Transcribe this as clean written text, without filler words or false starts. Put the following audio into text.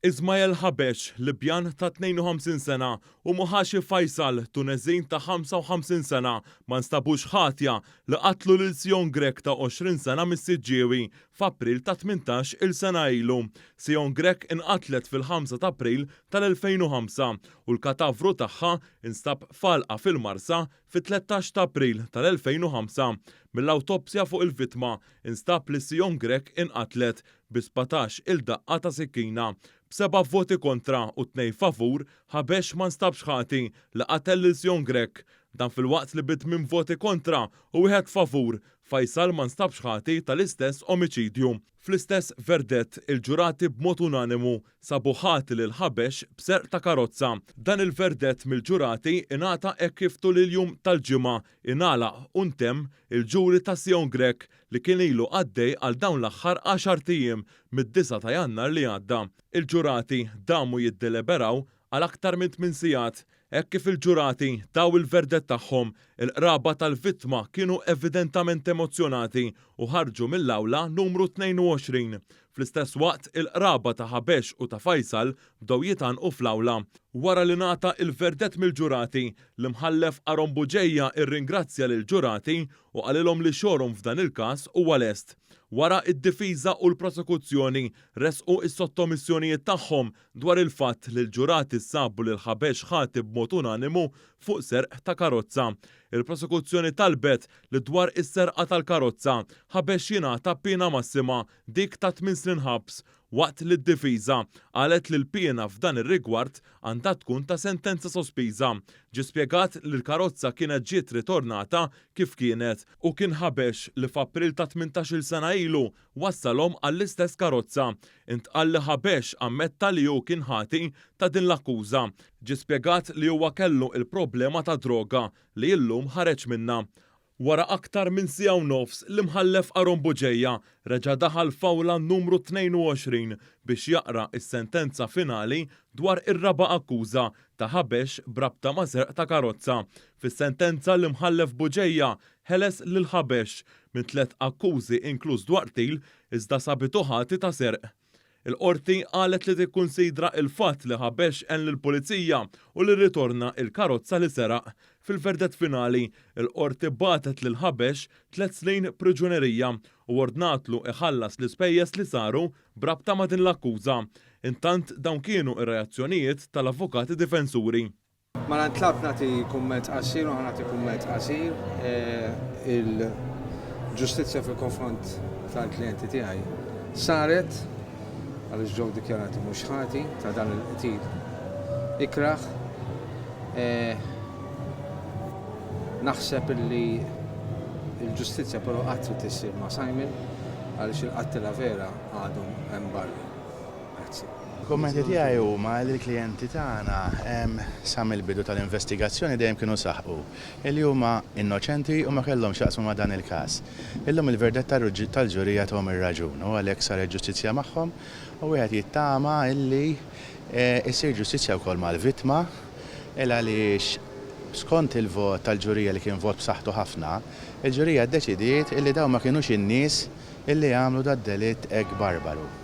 Ismael Habesh, Libjan ta' 52 sena, u Mohashi Faisal, Tuneżin ta' 55 sena, ma nstabux ħatja li qatlu lil Sion Grech ta' 20 sena mis-Siġġiewi f'April ta' 18 il sena ilu. Sion Grech inqatlet fil-5 t'April tal-2005 u l-katavru tagħha nstab f'għalqa fil-Marsa fit-13 ta' April tal-2005. Mill-awtopsja fuq il-vittma instab li Sion Grech inqatlet bi 17 il daqqa ta' sikkina. B'seba' voti kontra u tnejn favur, Habesh ma nstabx ħati li qatel lil Sion Grech. Dan filwaqt li bi tmien voti kontra u wieħed favur, Faisal ma nstabx ħati tal-istess omiċidju. Fl-istess verdett, il-ġurati b'mod unanimu sabu ħati lil Habesh b'serq ta' karozza. Dan il-verdett mill-ġurati ingħata hekk kif tul il-jum tal-Ġimgħa ingħalaq u ntemm il-ġuri ta' Sion Grech li kien ilu għaddej għal dawn l-aħħar għaxart ijiem mid-disgħa ta' Jannar li għadda. Il-ġurati damu jiddeliberaw għal aktar minn tmien sigħat. Hekk kif il-ġurati taw il-verdett tagħhom, il-qraba tal-vittma kienu evidentament emozzjonati u ħarġu mill-awla numru 22. Fl-istess waqt, il-qraba ta' Habesh u ta' Faisal bdew jitgħannqu fl-awla. Wara li ngħata il-verdett mill-ġurati, l-Imħallef Aaron Bugeja rringrazzja lill-ġurati u qalilhom li xogħolhom f'dan il-każ huwa lest. Wara, id-difiża u l-prosekuzzjoni ressqu s-sottomissjonijiet tagħhom dwar il-fatt li l-ġurati sabu lil Habesh ħati b'mod unanimu fuq serq ta' karozza. Il-prosekuzzjoni talbet li dwar is-serqa tal-karozza, Habesh jingħata piena massima, dik ta' tmien snin ħabs, waqt li d-difiża qalet li l-piena f'dan ir-rigward għandha tkun ta' sentenza sospiża. Ġie spjegat li l-karozza kienet ġiet ritornata kif kienet u kien Habesh li f'April ta' 18-il sena ilu wassalhom għall-istess karozza. Intqal li Habesh ammetta li hu kien ħati ta' din l-akkuża. Ġie spjegat li huwa kellu l-problema tad-droga li illum ħareġ minnha. Wara aktar minn siegħa u nofs, l-Imħallef Aaron Bugeja reġa' daħal f'awla numru 22 biex jaqra s-sentenza finali dwar ir-raba' akkuża ta' Habesh b'rabta ma' serq ta' karozza. Fis-sentenza l-Imħallef Bugeja ħeles lil Habesh minn tlett akkużi inkluż dwar qtil iżda sabitu ħati ta' serq. Il-Qorti qalet li tikkunsidra il-fatt li Habesh għen lill-Pulizija u li rritorna il-karozza li seraq. Fil-verdett finali, il-Qorti bagħtet lil Habesh tlett snin priġunerija u ordnatlu iħallas l-ispejjeż li saru b'rabta ma' din l-akkuża. Intant dawn kienu r-reazzjonijiet tal-avukati difensuri. Mela ntlabt nagħti kumment qasir u ħa nagħti kumment qasir. Il-ġustizzja fil-konfront tal-klijenti tiegħi saret għaliex ġew dikjarati mhux ħati ta' dan il-qtil ikrah. Naħseb illi l-ġustizzja però qatt trid issir ma' Simon għaliex il-qattila vera għadhom hemm barra. Grazzi. Il-kummenti tiegħi huma li l-klijenti tagħna sa mill-bidu tal-investigazzjoni dejjem kienu saħqu li huma innoċenti u ma kellhom x'jaqsmu ma' dan il-każ. Illum il-verdett tal-ġurija tahom ir-raġun u għalhekk saret ġustizzja magħhom u wieħed jittama illi ssir ġustizzja wkoll mal-vittma il għaliex skont il-vot tal-ġurija li kien vot b'saħħtu ħafna, il-ġurija ddeċidiet illi dawn ma kinux in-nies illi għamlu dad-delitt hekk barbaru.